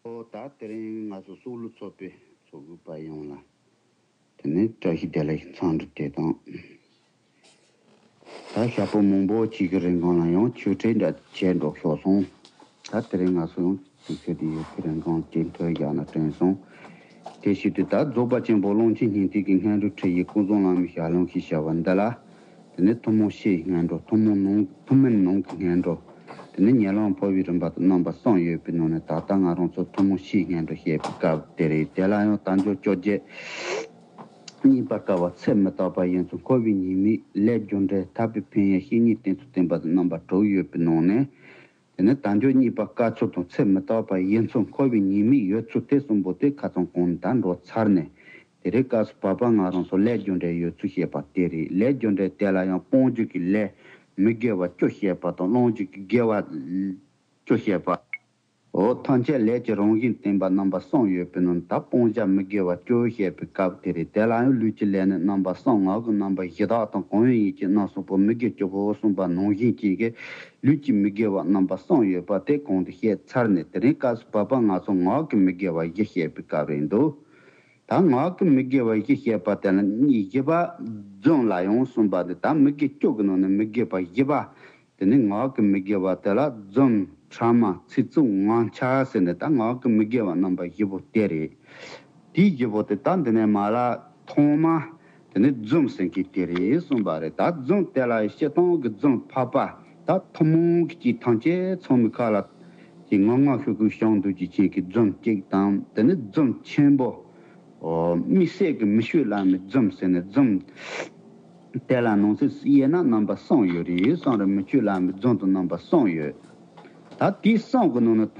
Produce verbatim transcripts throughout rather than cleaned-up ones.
ཨོ་ད་དེ་རིང་ང་ཚོ་སྲོག་བླུ་ཚོགས་པའི་ཚོགས་དགོས་པ་ཡོངས་ལ། དེ་ནས་བཀྲ་ཤིས་བདེ་ལེགས་འཚམས་འདྲི་དེ་དང་། ད་ཞག་པོ་མང་པོ་གཅིག་གི་རིང་གང་ལ་ཡང་ཆོས་ཁྲིད་འདྲ་བྱས་འགྲོ་ཤོག་སོང་། ད་དེ་རིང་ང་ཚོ་ཡང་དུས་ཚོད་དེ་ཡོད་ཁི་རིང་གང་ཅིག་ཐོས་རྒྱག་ན་དྲན་སོང་། དེ་བཞིན་དུ་ད་རྫོགས་པ་ཆེན་པོ་ཀློང་ཆེན་སྙིང་ཐིག་གི་སྔོན་འགྲོའི་ཁྲིད་ཡིག་ཀུན་བཟང་བླ་མའི་ཞལ་ལུང་ཞེས་བྱ་བ་འདི་ལ། དེ་ནས་ཐུན་མོང་སྤྱིའི་སྔོན་འགྲོ། ཐུན་མོང་ནང་ཐུན་མིན་ནང་གི་སྔོན་འགྲོ། དེ་ནས་ཉེ་ལམ་འཕོ་བའི་རིམ་པ་དང་རྣམ་པ་གསུམ་ཡོད་པའི་ནང་ནས་ད་ལྟ་ང་རང་ཚོ་ཐུན་མོང་སྤྱིའི་སྔོན་འགྲོ་བཤད་པའི་སྐབས་དེ་རེད། དེ་ལ་ཡང་དལ་འབྱོར་བཅོ་བརྒྱད་གཉིས་པ་དཀའ་བ་ཚེ་མི་རྟག་པ་ཡིན་ཚུལ་འཁོར་བའི་ཉེས་དམིགས་ལས་རྒྱུ་འབྲས་ཐར་པའི་ཕན་ཡོན་བཤེས་གཉེན་བསྟེན་ཚུལ་བསྟན་པ་དང་རྣམ་པ་དྲུག་ཡོད་པའི་ནང་ནས། དེ་ནས་དལ་འབྱོར་གཉིས་པ་དཀའ་ཚུལ་དང་ཚེ་མི་རྟག་པ་ཡིན་ཚུལ་འཁོར་བའི་ཉེས་དམིགས་ཡོད་ཚུལ་དེ་གསུམ་པོ་དེ་ཁ་ཚང་གོང་ནས་ད་འགྲོ་ཚར་ནས། དེ་རིང་སྐབས་སུ་བབ་པ་ང་རང་ཚོ་ལས་རྒྱུ་འབྲས་ཡོད་ཚུལ་བཤད་པ་དེ་རེད། ལས་རྒྱུ་འབྲས་དེ་ལ་ཡང་སྤོང་བྱེད་ཀྱི་ལས་མི་དགེ་བ་བཅུ་བཤད་པ་དང་སྤོང་བྱེད་ཀྱི་དགེ་བ་བཅུ་བཤད་པ། འོ་ཐམས་ཅད་ལས་ཀྱི་རང་བཞིན་བསྟན་པ་རྣམ་པ་གསུམ་ཡོད་པའི་ནང་ད་སྤོང་བྱ་མི་དགེ་བ་བཅུ་བཤད་པའི་སྐབས་དེ་རེད། དེ་ལ་ཡང་ལུས་ཀྱི་ལས་ནི་རྣམ་པ་གསུམ། ངག་གི་རྣམ་པ་བཞི་དག་དང་གང་ཡིན་གྱི་རྣམ་གསུམ་པོ་མི་དགེ་བཅུ་པོ་གསུངས་པ་ནང་བཞིན་གྱི་གི་ལུས་ཀྱི་མི་དགེ་བ་རྣམ་པ་གསུམ་ཡོད་པ་དེ་གོང་དུ་བཤད་ཚར་ནས་དེ་རིང་སྐབས་སུ་བབ་པ་ང་ཚོ་ངག་གི་མི་དགེ་བ་བཞི་བཤད་པའི་སྐབས་རེད་འདུག་ད་ངག་གི་མི་དགེ་བ་བཞི་བཤད་པ་དེ་ལ་གཉིས་བཞི་པ་རྫུན་ལ་ཡང་གསུངས་པ་དེ་ད་མི་དགེ་བཅུ་གི་ནང་ནས་མི་དགེ་བ་བཞི་པ། དེ་ནི་ངག་གི་མི་དགེ་བ་དེ་ལ་རྫུན། ཕྲ་མ། ཚིག་རྩུབ། ངག་འཁྱལ་ཟེར་ནས་ད་ངག་གི་མི་དགེ་བ་རྣམ་པ་བཞི་པོ་དེ་རེད། དེའི་བཞི་པོ་དེ་ད་འདི་ནས་མ་ལ་ཐོག་མ་དེ་ནི་རྫུན་ཟེར་མཁན་དེ་རེད་གསུངས་པ་རེད། ད་རྫུན་དེ་ལ་སྤྱིར་བཏང་གི་རྫུན་ཕལ་པ་ད་ཐུན་མོང་གི་ཅིག་ཐམས་ཅད་ཚང་མའི་ཁ་ལ་ཅིག་ངག་ངག་ཤོད་ཤོད་བྱུང་འདུག་ཅིག་ཅན་གྱི་རྫུན་གཅིག་དང་དེ་ནི་རྫུན་ཆེན་པོ། ཨོ། དམིགས་བསལ་གྱི་མི་ཤོད་ལ་མི་རྫུན་ཟེར་ནས་རྫུན། དེ་ལ་ནང་གསེས་སུ་དབྱེ་ན་རྣམ་པ་གསུམ་ཡོད་རེད། གསུམ་རེད། མི་ཆོས་ལ་མི་རྫུན་དུ་རྣམ་པ་གསུམ་ཡོད། ད་དེའི་གསུམ་གྱི་ནང་ནས་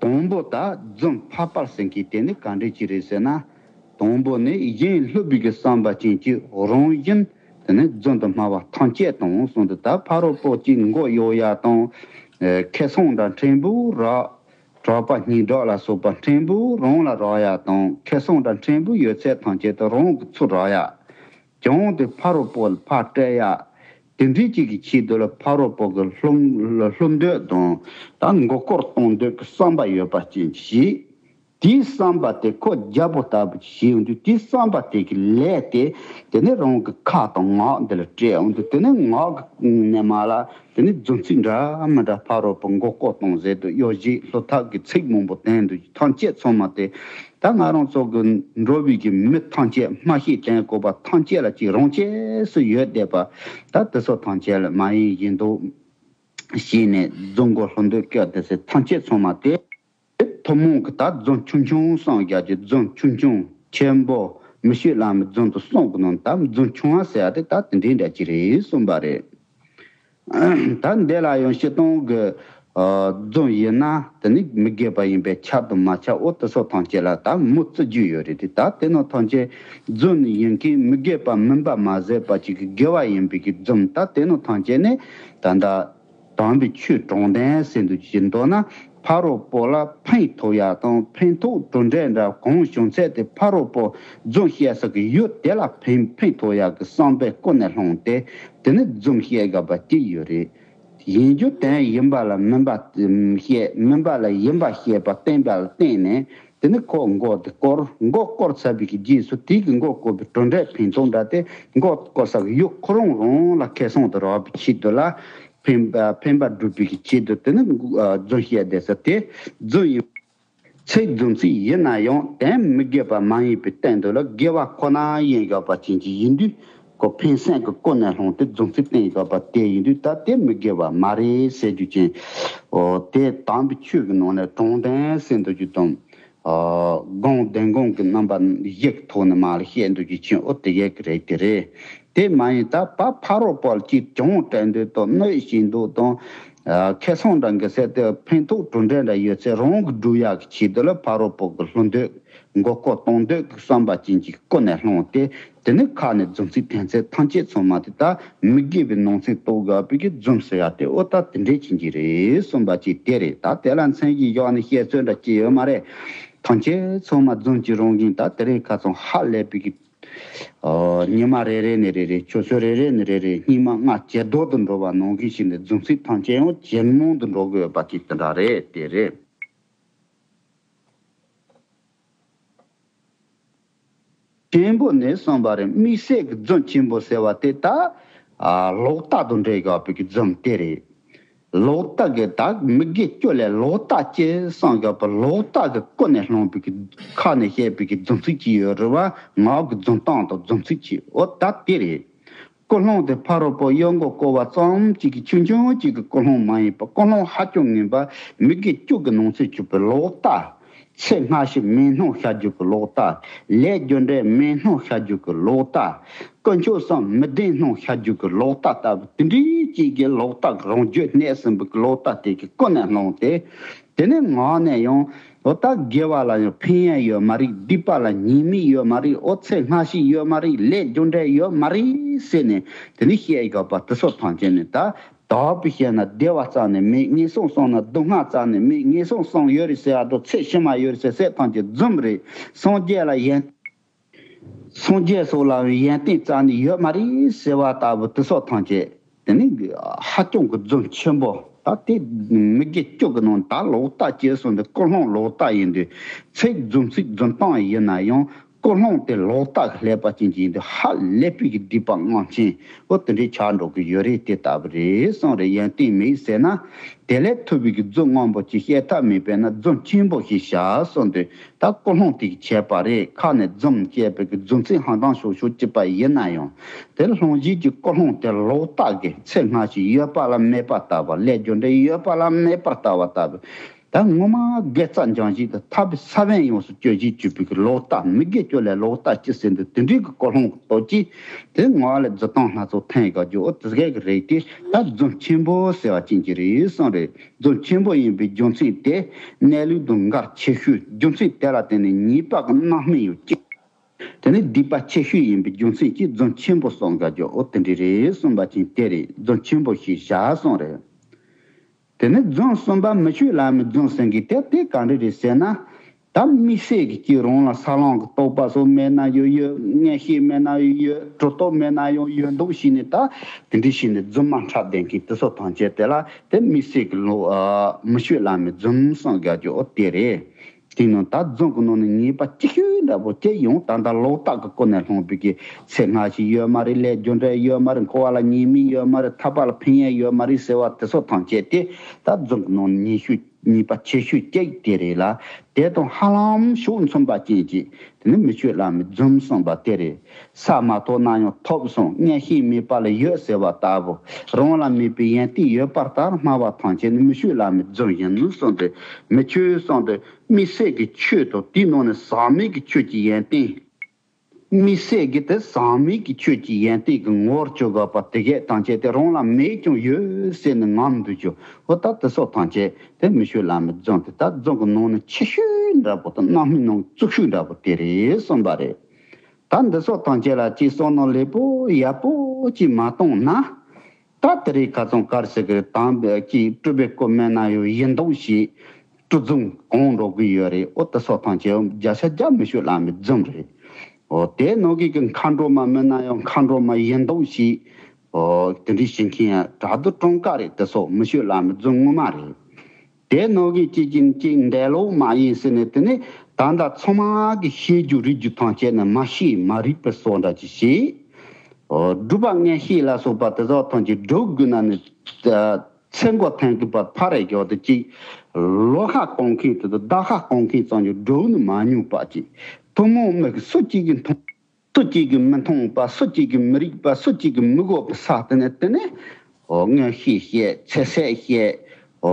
དང་པོ་ད་རྫུན་ཕལ་པར་ཟེར་མཁན་དེ་ནི་ག་འདྲ་ཅིག་རེད་ཟེར་ན། དང་པོ་ནི་གཞན་སླུ་བའི་གི་བསམ་པ་ཅན་གྱི་རང་བཞིན་དེ་ནི་རྫུན་དུ་སྨྲ་བ་ཐམས་ཅད་དང་གསུངས་ཏེ། ད་ཕ་རོལ་པོ་གཅིག་མགོ་གཡོག་ཡ་དང་། ཨེ། ཁེ་བཟང་འདྲ་ཕྲན་བུ་རག་གྲགས་པ་སྙན་གྲགས་ལ་སོགས་པ་ཕྲན་བུ་རང་ལ་རག་ཡ་དང་། ཁེ་བཟང་འདྲ་ཕྲན་བུ་ཡོད་ཚད་ཐམས་ཅད་དུ་རང་གི་ཚུར་རག་ཡ། ཀྱང་དེ་ཕ་རོལ་པོ་ལ་ཕར་སྤྲད་ཡ། དེ་འདྲའི་ཅིག་གི་ཆེད་དུ་ལ་ཕ་རོལ་པོ་གི་སློབ་སློབ་འདོད་དང་ད་མགོ་སྐོར་གཏོང་འདོད་ཀྱི་བསམ་པ་ཡོད་པ་ཅན་ཞིག་དེའི་བསམ་པ་དེ་ཁོ་རྒྱལ་པོ་ལྟ་བུ་ཞིག་ཡོང་དུས་དེའི་བསམ་པ་དེ་གི་ལས་དེ་དེ་ནས་རང་གི་ཁ་དང་ངག་འདི་ལ་སྤྲད་ཡོང་དུས་དེ་ནས་ངག་གི་ནས་མ་ལ་དེ་ནས་རྫུན་ཚིག་འདྲ་མི་འདྲ་ཕ་རོལ་པོ་མགོ་སྐོར་གཏོང་ཟེར་དུ་གཡོ་ཞིག་སློབ་ཐབས་ཀྱི་ཚིག་མང་པོ་བསྟན་དུས་ཐམས་ཅད་ཚང་མ་དེ། ད་ང་རང་ཚོ་གི་འགྲོ་བའི་གི་མི་ཐམས་ཅད་སྨྲ་ཤེས་དྲན་དགོས་པ་ཐམས་ཅད་ལ་ཅིག་རང་ཆས་སུ་ཡོད་བསྡད་པ། ད་དེ་ཚོ་ཐམས་ཅད་ལ་མ་ཡིན་ཡིན་མདོག་བྱས་ནས་རྫུན་མགོ་ལྷུང་འདོད་སྐྱོ་དེ་ཚོ་ཐམས་ཅད་ཚང་མ་དེ་ཐུན་མོང་གི་ད་རྫུན་ཆུང་ཆུང་གསུམ་རྒྱག་རྒྱུ། རྫུན་ཆུང་ཆུང་ཆེན་པོ་མི་ཤོད་ལ་མི་རྫུན་དུ་གསུམ་གི་ནང་ད་རྫུན་ཆུང་བ་ཟེར་ཡ་དེ་ད་དེ་འདྲའི་འདྲ་ཅིག་རེད་གསུངས་པ་རེད། ད་འདི་ལ་ཡང་སྤྱིར་བཏང་གི་ཨ་རྫུན་ཡིན་ན་དེ་ནི་མི་དགེ་བ་ཡིན་པས་ཁྱབ་དང་མ་ཁྱབ། འོ་དེ་ཚོ་ཐམས་ཅད་ལ་ད་མུ་བརྩི་རྒྱུ་ཡོད་རེད་དེ། ད་དེ་ནི་ཐམས་ཅད་རྫུན་ཡིན་མཁན་མི་དགེ་བ་མིན་པ་མ་ཟད་པ་ཅིག་གི་དགེ་བ་ཡིན་པའི་གི་རྫུན། ད་དེ་ནི་ཐམས་ཅད་ནི་ད་ལྟ་དམ་པའི་ཆོས་དྲང་བདེན་ཟེར་འདུག་ཅིག་མདོར་ན། ཕ་རོལ་པོ་ལ་ཕན་ཐོགས་ཡག་དང་ཕན་ཐོགས་གྲུབ་འབྲས་འདྲ་གང་བྱུང་ཚད་དེ་ཕ་རོལ་པོ་རྫུན་བཤད་ས་གི་ཡུལ་དེ་ལ་ཕན་ཕན་ཐོགས་ཡག་གི་བསམ་པའི་ཀུན་ནས་བསླངས་ཏེ་དེ་ནི་རྫུན་བཤད་དགོས་པ་གཅིག་ཡོད་རེད། ཡིན་རྒྱུ་དོན་ཡིན་པ་ལ་མིན་པ་བཤད། མིན་པ་ལ་ཡིན་པ་བཤད་པ་བསྟན་པ་ལ་བརྟེན་ནས་དེ་ནི་ཁོ་མགོ་དེ་སྐོར། མགོ་སྐོར་ཚར་བའི་གི་རྗེས་སུ་དེ་གི་མགོ་སྐོར་བའི་གྲུབ་འབྲས་ཕན་ཐོགས་འདྲ་སྟེ་མགོ་སྐོར་ས་གི་ཡུལ་ཁོ་རང་རང་ལ་ཁེ་བཟང་དུ་རག་པའི་ཆེད་དུ་ལ། ཕན་པ་ཕན་པ་སྒྲུབ་པའི་གི་ཆེད་དུ་དེ་ནི་རྫུན་བཤད་བསྡད་ས་དེ་རྫུན་ཡིན། ཚིག་རྫུན་ཚིག་ཡིན་ན་ཡང་དོན་མི་དགེ་བ་མ་ཡིན་པའི་སྟེང་དུ་ལ་དགེ་བ་ཁོ་ན་ཡིན་དགོས་པ་ཅན་གྱི་ཡིན་དུས་ཁོ་ཕན་སེམས་ཀྱི་ཀུན་ནས་བསླངས་ཏེ་རྫུན་ཚིག་བསྟན་དགོས་པ་དེ་ཡིན་དུས་ད་དེ་མི་དགེ་བ་མ་རེད་ཟེར་རྒྱུ་ཅན། འོ་དེ་དམ་པའི་ཆོས་ཀྱི་ནང་ནས་དྲང་བདེན་ཟེར་འདུག་རྒྱུ་དང་། ཨ་སྒོམ་བདེན་སྒོམ་གྱི་རྣམ་པ་བཞི་གི་ཐོག་ནས་མ་ལ་བཤད་འདུག་རྒྱུ་ཅན། འོ་དེ་ཡས་ཀྱི་རེད་དེ་རེད། དེ་མ་ཡིན་ད་ཕ་ཕ་རོལ་པོ་ལ་ཅིག་གྱོང་སྤྲད་འདོད་དང་གནོད་བྱེད་འདོད་དང་། ཨ་ཁེ་བཟང་འདྲ་འགི་ཟེར་ཏེ་ཕན་ཐོགས་གྲུབ་འབྲས་འདྲ་ཡོད་ཚད་རང་གི་སྒྲུབ་ཡག་གི་ཆེད་དུ་ལ་ཕ་རོལ་པོ་གི་སླུ་འདོད་མགོ་སྐོར་གཏོང་འདོད་ཀྱི་བསམ་པ་ཅན་གྱི་ཀུན་ནས་བསླངས་ཏེ་དེ་ནི་ཁ་ནས་རྫུན་ཚིག་འཐེན་ཚད་ཐམས་ཅད་ཚང་མ་དེ་ད་མི་དགེ་བའི་ནང་ཚན་གཏོགས་དགོས་པའི་གི་རྫུན་ཟེར་ཡག་དེ་འོ་ད་དེ་འདྲས་ཅན་གྱི་རེད་གསུངས་པ་ཅིག་དེ་རེད། ད་དེ་ལ་མཚན་གཞི་བཞག་ནས་བཤད་ཚོད་འདྲ་ཅི་ཡོད་མ་རེད། ཐམས་ཅད་ཚང་མ་རྫུན་གྱི་རང་བཞིན་ད་དེ་རིང་ཁ་སང་ཧ་ལས་པའི་གི་ཨ་ཉི་མ་རེ་རེ་ནས་རེ་རེ་ཆུ་ཚོད་རེ་རེ་ནས་རེ་རེ་སྙིགས་མ་ལྔ་ཇེ་སྡུག་ཏུ་འགྲོ་བ་ནང་བཞིན་ཞིག་ནས་རྫུན་ཚིག་ཐམས་ཅད་ཡང་ཇེ་མང་དུ་འགྲོ་དགོས་པ་ཅིག་དེ་འདྲ་རེད། དེ་རེད། ཆེན་པོ་ནས་གསུངས་པ་རེད། དམིགས་བསལ་གྱི་རྫུན་ཆེན་པོ་ཟེར་བ་དེ་ད་ཨ་ལོག་ལྟ་དང་འབྲེལ་དགོས་པའི་གི་རྫུན་དེ་རེད། ལོག་ལྟ་གི་ད་མི་དགེ་བཅུ་ལས་ལོག་ལྟ་ཅེས་གསུངས་དགོས་པ། ལོག་ལྟ་གི་ཀུན་ནས་བསླངས་པའི་གི་ཁ་ནས་བཤད་པའི་གི་རྫུན་ཚིག་ཅིག་ཡོད་རེད་བ། ངག་གི་རྫུན་གཏམ་དང་རྫུན་ཚིག་ཅིག་འོ་ད་དེ་རེད། ཀུན་སློང་དེ་ཕ་རོལ་པོ་གཡོ་འགུལ་བསྐོར་བ་ཙམ་གཅིག་གི་ཆུང་ཆུང་གཅིག་གི་ཀུན་སློང་མ་ཡིན་པ། ཀུན་སློང་ཧ་ཅང་ངན་པ་མི་དགེ་བཅུ་གི་ནང་ཚུད་གྱུར་པའི་ལོག་ལྟ། ཚེ་སྔ་ཕྱི་མིག་སྣང་བྱ་རྒྱུ་གི་ལོག་ལྟ། ལས་རྒྱུ་འབྲས་མིག་སྣང་བྱ་རྒྱུ་གི་ལོག་ལྟ། དཀོན་མཆོག་གསུམ་མི་བདེན་སྣང་བྱ་རྒྱུ་གི་ལོག་ལྟ་ལྟ་བུ་དེ་འདྲའི་གཅིག་གི་ལོག་ལྟ་གི་རང་རྒྱུད་གནས་ཟིན་པའི་གི་ལོག་ལྟ་དེ་གི་ཀུན་ནས་བསླངས་ཏེ། དེ་ནས་ངག་ནས་ཡང་འོ་ད་དགེ་བ་ལ་ཡང་ཕན་ཡོན་ཡོད་མ་རེད། སྡིག་པ་ལ་ཉེས་དམིགས་ཡོད་མ་རེད། འོ་ཚེ་སྔ་ཕྱི་ཡོད་མ་རེད། ལས་རྒྱུ་འབྲས་ཡོད་མ་རེད་ཟེར་ནས་དེ་ནི་བཤད་དགོས་པ་དེ་ཚོ་ཐམས་ཅད་ནི་ད་དག་པའི་བཤད་ན་བདེ་བ་རྩ་ནས་མེད། ངན་སོང་གསུམ་ན་སྡུག་བསྔལ་རྩ་ནས་མེད། ངན་སོང་གསུམ་ཡོད་རེད་ཟེར་བ་དང་ཚེ་ཕྱི་མ་ཡོད་རེད་ཟེར་ཟེར་ཐམས་ཅད་རྫུན་རེད། སངས་རྒྱས་ལ་ཡོན། སངས་རྒྱས་སོགས་ལ་ཡོན་ཏན་རྩ་ནས་ཡོད་མ་རེད་ཟེར་བ་ལྟ་བུ་དེ་ཚོ་ཐམས་ཅད་དེ་ནི་ཧ་ཅང་གི་རྫུན་ཆེན་པོ། ད་དེ་མི་དགེ་བཅུ་གི་ནང་ད་ལོག་ལྟ་ཅེས་གསུངས་འདུག་ཀུན་སློང་ལོག་ལྟ་ཡིན་དུས་ཚིག་རྫུན་ཚིག་རྫུན་གཏམ་ཡིན་ན་ཡང་ཀུན་སློང་དེ་ལོག་ལྟ་གི་ཀླད་པ་ཅན་གྱི་ཡིན་དུས་ཧ་ལས་པའི་གི་སྡིག་པ་རྔམ་ཆེན་འོ་དེ་འདྲའི་ཆགས་འགྲོ་གི་ཡོད་རེད། དེ་ལྟ་བུ་རེད་གསུངས་རེད། ཡོན་ཏན་མེད་ཟེར་ན་དེ་ལས་ཐུབ་པའི་གི་རྫུན་སྔོན་པོ་ཅིག་བཤད་ཐབས་མེད་པས་ན་རྫུན་ཆེན་པོ་ཞིག་བྱ་གསུངས་དུས། ད་ཀུན་སློང་དེ་གི་ཁྱད་པར་རེད། ཁ་ནས་རྫུན་བཤད་པའི་གི་རྫུན་ཚིག་ཧང་ཐང་ཤོག་ཤོག་ཅིག་པ་ཡིན་ན་ཡང་། དེ་སློང་བྱེད་ཀྱི་ཀུན་སློང་དེ་ལོག་ལྟ་གི་ཚེ་སྔ་ཕྱི་ཡོད་པ་ལ་མེད་པ་ལྟ་བུ། ལས་རྒྱུ་འབྲས་ཡོད་པ་ལ་མེད་པར་ལྟ་བ་ལྟ་བུ། ད་ངོ་མ་དགེ་རྩ་འབྱང་བྱེད་དང་ཐར་པའི་ས་བོན་ཡོངས་སུ་གཅོད་བྱེད་བཅུག་པའི་གི་ལོག་ལྟ། མི་དགེ་བཅུ་ལས་ལོག་ལྟ་ཅི་ཟེར་འདུག་དེ་འདྲའི་གི་ཀུན་སློང་གི་སྟོབས་ཀྱིས་དེ་ངོ་བ་ལ་རྫུ་སྟངས་སྣ་ཚོགས་འཐེན་དགོས་རྒྱུ་འོ་དེ་གས་གི་རིགས་དེ་ད་རྫུན་ཆེན་པོ་ཟེར་བ་ཅན་གྱི་རེད་གསུངས་རེད། རྫུན་ཆེན་པོ་ཡིན་པའི་རྒྱུ་མཚན་དེ་གནས་ལུགས་དང་འགལ་ཆེ་ཤོས། རྒྱུ་མཚན་དེ་ལ་བརྟེན་ནས་ཉེས་པ་གི་རྣམ་སྨིན་ཡང་སྐྱེ། དེ་ནི་སྡིག་པ་ཆེ་ཤོས་ཡིན་པའི་རྒྱུ་མཚན་གྱིས་རྫུན་ཆེན་པོ་གསུངས་དགོས་རྒྱུ་འོ་དེ་འདྲ་རེད་གསུངས་པ་ཅན་དེ་རེད། རྫུན་ཆེན་པོ་ཞེས་བྱ་གསུངས་རེད། དེ་ནི་རྫུན་གསུམ་པ་མི་ཆོས་བླ་མའི་རྫུན་ཟེར་མཁན་དེ་དེ་ག་འདྲ་རེད་ཟེར་ན། ད་དམིགས་བསལ་གྱི་སྐྱེ་རང་ལ་ས་ལམ་གྱི་རྟོགས་པ་སོགས་མེད་ན་ཡང་ཡོད། མངོན་ཤེས་མེད་ན་ཡང་ཡོད། གྲུབ་རྟོག་མེད་ན་ཡང་ཡོད་མདོག་བྱས་ནས་ད་དེ་འདྲ་བྱས་ནས་རྫུན་མ་འཁྲབ་བསྡད་མཁན་དེ་ཚོ་ཐམས་ཅད་དེ་ལ་དེ་དམིགས་བསལ་གྱི་ལོ་ཨ་མི་ཆོས་བླ་མའི་རྫུན་གསུངས་དགོས་རྒྱུ་འོ་དེ་རེད། དེ་ནང་ད་རྫུན་གྱི་ནང་ནས་ཉེས་པ་ལྕི་ཤོས་འདྲ་པོ་དེ་ཡང་ད་ལྟ་ལོག་ལྟ་གི་སྒོ་ནས་སློང་བའི་གི་ཚེ་སྔ་ཕྱི་ཡོད་མ་རེད། ལས་རྒྱུ་འབྲས་ཡོད་མ་རེད། འཁོར་བ་ལ་ཉེས་དམིགས་ཡོད་མ་རེད། ཐར་པ་ལ་ཕན་ཡོན་ཡོད་མ་རེད་ཟེར་བ་དེ་ཚོ་ཐམས་ཅད་དེ་ད་རྫུན་གྱི་ནང་ནས་ཉེས་ཤོས་ཉེས་པ་ཆེ་ཤོས་གཅིག་དེ་རེད་ལ། དེ་དང་ཧ་ལམ་ཕྱོགས་མཚུངས་པ་ཅན་གྱི་དེ་ནི་མི་ཆོས་བླ་མའི་རྫུན་གསུངས་པ་དེ་རེད། ས་མ་ཐོབ་ན་ཡང་ཐོབ་གསུངས། མངོན་ཤེས་མེད་པ་ལ་ཡོད་ཟེར་བ་ལྟ་བུ། རང་ལ་མེད་པའི་ཡོན་ཏན་ཡོད་པ་ལྟར་སྨྲ་བ་ཐམས་ཅད་ནི་མི་ཆོས་བླ་མའི་རྫུན་ཡིན་གསུངས་ཏེ། མི་ཆོས་གསུངས་ཏེ་དམིགས་བསལ་གྱི་ཆོས་དང་དེའི་ནང་ནས་ཟག་མེད་ཀྱི་ཆོས་ཀྱི་ཡོན་ཏན། དམིགས་བསལ་གྱི་དེ་ཟག་མེད་ཀྱི་ཆོས་ཀྱི་ཡོན་ཏན་གྱི་ངོ་བོར་གྱུར་དགོས་པ་དེ་གས་ཐམས་ཅད་དེ་རང་ལ་མེད་ཀྱང་ཡོད་ཟེར་ནས་ངོམ་སྡོད་རྒྱུ་འོ་ད་དེ་སོགས་ཐམས་ཅད་དེ་མི་ཆོས་བླ་མའི་རྫུན་དེ་ད་རྫུན་གྱི་ནང་ནས་ཆེ་ཤོས་འདྲ་པོ་དང་རྣམ་སྨིན་ནང་བཙུགས་ཤོས་འདྲ་པོ་དེ་རེད་གསུངས་པ་རེད། ད་འདི་སོགས་ཐམས་ཅད་ལ་ཅིག་བསམ་བློ་ལེགས་པོ་ཡག་པོ་ཅིག་མ་བཏང་ན། ད་དེ་རིང་ཁ་སང་ག་རེ་ཟེར་གི་རེད། དམ་པའི་ཅིག་སྤྲུལ་པའི་སྐུ་མེད་ན་ཡང་ཡིན་མདོག་བྱས། སྤྲུལ་རྫུན་གང་འགྲོ་གི་ཡོད་རེད། འོ་དེ་སོགས་ཐམས་ཅད་བརྒྱ་ཆ་བརྒྱ་མི་ཆོས་བླ་མའི་རྫུན་རེད། འོ་དེ་ནང་གི་གི་མཁའ་འགྲོ་མ་མེད་ན་ཡང་མཁའ་འགྲོ་མ་ཡིན་མདོག་བྱས། འོ་དེ་འདྲའི་བྱེད་མཁན་ཡང་དྲག་རྡུལ་གྲངས་ཀ་རེད། དེ་སོགས་མི་ཆོས་བླ་མའི་རྫུན་ངོ་མ་རེད། དེ་ནང་གི་གཅིག་གིས་གཅིག་འདས་ལོག་མ་ཡིན་ཟེར་ནས་དེ་ནི་ད་ལྟ་ཚང་མ་གི་ཤེས་རྒྱུ་རིག་རྒྱུ་ཐམས་ཅད་ནི་མ་ཤེས་མ་རིག་པའི་བཟོ་འདྲ་ཅིག་བྱེད། འོ་སྒྲུབ་པ་མངོན་ཤེས་ལ་སོགས་པ་དེ་དག་ཐམས་ཅད་སྒྲུབ་དགོས་ན་ནི་ཚེ་མགོ་ཐོན་གི་པར་ཕ་རེ་རྒྱོ་དེ་གཅིག་ལོ་ཁ་གོང་མཁན་དེ་དང་ཟླ་ཁ་གོང་མཁན་ཙམ་གྱི་སྒྲུབ་ནི་མ་མྱོང་པ་ཅིག་ཐུན་མོང་མི་གི་སུ་གཅིག་གི་མཐོང་། སུ་གཅིག་གིས་མི་མཐོང་བ། སུ་གཅིག་གིས་མི་རིག་པ། སུ་གཅིག་གིས་མི་དགོས་པ་ས་དེ་ནས་དེ་ནས་འོ་མངོན་ཤེས་བཤད། ཚེ་ཟད་བཤད། འོ་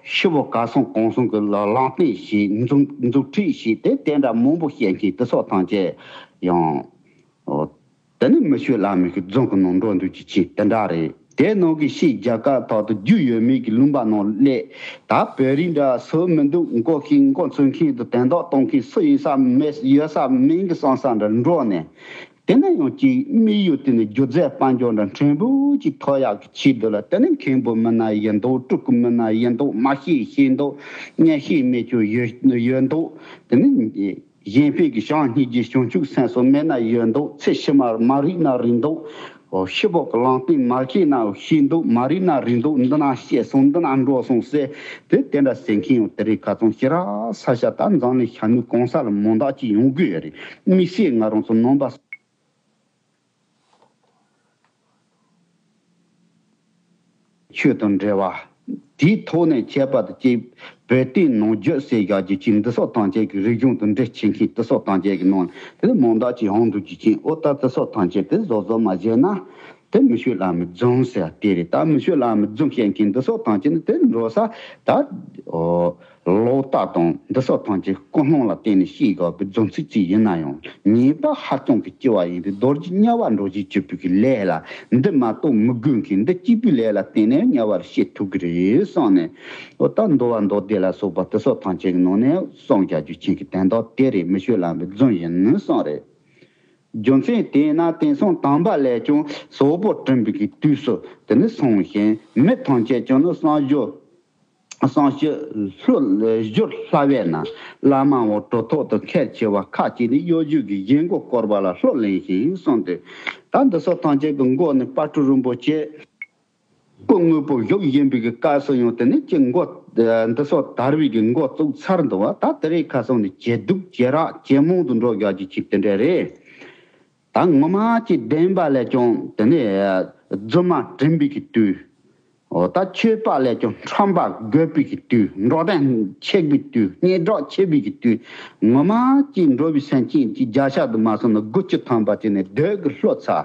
ཤི་བོ་ག་སོང་གང་སོང་གི་ལ་ལམ་སྟོན་བྱེད། མཛུབ་མཛུབ་ཁྲིད་བྱེད། དེ་དེ་འདྲ་མང་པོ་བཤད་མཁན་དེ་སོགས་ཐམས་ཅད་ཡང་འོ་དེ་ནི་མི་ཆོས་བླ་མའི་གི་རྫུན་གི་ནང་འགྲོ་འདུག་ཅི་ཅི་དེ་འདྲ་རེད། དེ་ནང་གི་ཕྱིས་རྒྱ་གར་དག་ཏུ་རྒྱུས་ཡོད་མེད་ཀྱི་ལུང་པ་ནང་སླེབས། ད་བོད་རིགས་འདྲ་སུ་མི་འདུག་མགོ་ཤེས་མགོ་ཚོས་མཁན་དང་དོན་དག་གཏོང་མཁན་སུ་ཡོད་ས་མེད། ཡོད་ས་མིན་གི་བསམ་ས་འདྲ་འགྲོ་ནས། དེ་ནས་ཡང་ཅིག་དམིགས་ཡུལ་དེ་ནི་སྒྱུ་རྩལ་དཔལ་འབྱོར་འདྲ་ཕྲན་བུ་ཅིག་ཐོབ་ཡག་གི་ཆེད་དུ་ལ་དེ་ནི་མཁན་པོ་མིན་ན་ཡིན་མདོག་སྤྲུལ་སྐུ་མིན་ན་ཡིན་མདོག་མ་ཤེས་ཤེས་མདོག་མངོན་ཤེས་མེད་ཀྱང་ཡོད་ཡོད་མདོག་དེ་ནི་གཞན་ཕན་གྱི་བྱམས་སྙིང་རྗེ་བྱང་ཆུབ་སེམས་སོགས་མེད་ན་ཡོད་མདོག་ཚེ་ཕྱི་མར་མ་རིག་ན་རིག་མདོག་ཨོ་ཤི་བོ་གི་གླང་རྟེན་མ་ཤེས་ན་ཤེས་འདུག་མ་རིག་ན་རིག་འདུག་འདི་ན་བཤད་སོང་འདི་ན་འགྲོ་སོང་ཟེར་དེ་དེ་འདྲ་ཟེར་མཁན་ཡང་དེ་རིང་ཁ་སང་ཞེ་དྲག་ས་ཆ་ད་འཛམ་གླིང་ཤར་ནུབ་གང་ས་ལ་མང་དག་ཅིག་ཡོང་གི་ཡོད་རེད། དམིགས་བསལ་ང་རང་ཚོ་ནང་པ། ཆོས་དང་འབྲེལ་བ། དེའི་ཐོག་ནས་ཁྱད་པར་དུ་སྐྱེས་བོད་བསྟན་ནང་བརྗོད་ཟེར་བཞག་རྒྱུ་ཅིག་འདི་སོགས་ཐམས་ཅད་ཀྱི་རིག་གཞུང་དང་འབྲེལ་ཆེ་མཁན་འདི་སོགས་ཐམས་ཅད་ཀྱི་ནང་དེ་ནི་མང་དག་ཅིག་ཡོང་འདུག་རྒྱུ་ཅིག་ཨོ་ད་འདི་སོགས་ཐམས་ཅད་དེ་བཟོ་བཟོ་མ་བྱས་ན་དེ་མི་ཆོས་བླ་མའི་རྫུན་ཟེར་དེ་རེད། ད་མི་ཆོས་བླ་མའི་རྫུན་བཤད་མཁན་འདི་སོགས་ཐམས་ཅད་ནི་དེ་འགྲོ་ས་ད་ཨོ། ལོག་ལྟ་དང་འདི་སོགས་ཐམས་ཅད་ཀུན་སློང་ལ་བརྟེན་ནས་བཤད་དགོས་པའི་རྫུན་ཚིག་ཅིག་ཡིན་ན་ཡང་ཉེས་པ་ཧ་ཅང་གི་ལྕི་བ་ཡིན་ཏེ་རྡོ་རྗེ་དམྱལ་བ་འགྲོ་བྱེད་སྤྱོད་པའི་གི་ལས་ལ་འདི་མ་གཏོགས་མི་དགོས་མཁན་འདི་གཅིག་པུའི་ལས་ལ་བརྟེན་ནས་དམྱལ་བར་སྐྱེ་ཐུབ་ཀྱི་རེད་བསམ་ནས་ཨོ་ད་འདུལ་བ་མདོ་སྡེ་ལ་སོགས་པ་འདི་སོགས་ཐམས་ཅད་ཀྱི་ནང་ནས་གསུངས་བཞག་རྒྱུ་ཅན་གྱི་དོན་དག་དེ་རེད། མི་ཆོས་བླ་མའི་རྫུན་ཡིན་གསུངས་རེད། རྒྱུ་མཚན་དེས་ན་དེང་སང་དམ་པ་ལས་ཀྱང་ཟོག་པོ་བྲིན་པའི་གི་དུས་སུ་དེ་ནི་སོང་ཞིང་མི་ཐམས་ཅད་ཀྱང་ནི་གསང་སྤྱོད། གསང་སྤྱོད་ལྷུར་བཞུགས་ལྷ་བས་ན། བླ་མ་འོ་གྲུབ་ཐོབ་ཏུ་ཁས་འཆེ་བ་ཁ་ཅིག་ནི་གཡོ་སྒྱུ་གི་གཞན་མགོ་བསྐོར་བ་ལ་ལྷུར་ལེན་ཞིང་གསུངས་ཏེ། ད་འདི་སོགས་ཐམས་ཅད་ཀྱི་མགོ་ནི་དཔལ་སྤྲུལ་རིན་པོ་ཆེ་སྐུ་དངོས་པོ་བཞུགས་བཞིན་པའི་གི་སྐབས་སུ་ཡང་དེ་ནི་ཅི་མགོ་འདི་སོགས་དར་བའི་གི་མགོ་བཙུགས་ཚར་འདུག་བ། ད་དེ་རིང་ཁ་སང་ནི་ཇེ་སྡུག་ཇེ་རགས་ཇེ་མང་དུ་འགྲོ་བཞག་རྒྱུ་ཅིག་དེ་འདྲ་རེད། ད་ངོ་མ་ཅིག་བདེན་པ་ལས་ཀྱང་དེ་ནི་རྫུན་མ་བྲིན་པའི་གི་དུས། འོ་ད་ཆོས་པ་ལས་ཀྱང་ཁྲམ་པ་རྒོད་པའི་གི་དུས། འགྲོ་དོན་ཆེ་བའི་དུས། སྙན་གྲགས་ཆེ་བའི་གི་དུས། ངོ་མ་ཅིག་འགྲོ་བའི་སེམས་ཅན་གྱི་བརྒྱ་ཆ་དུ་མ་སོང་ན་དགུ་བཅུ་ཐམ་པ་ཅིག་ནི་འདོད་ཀྱི་བློ་ཚ།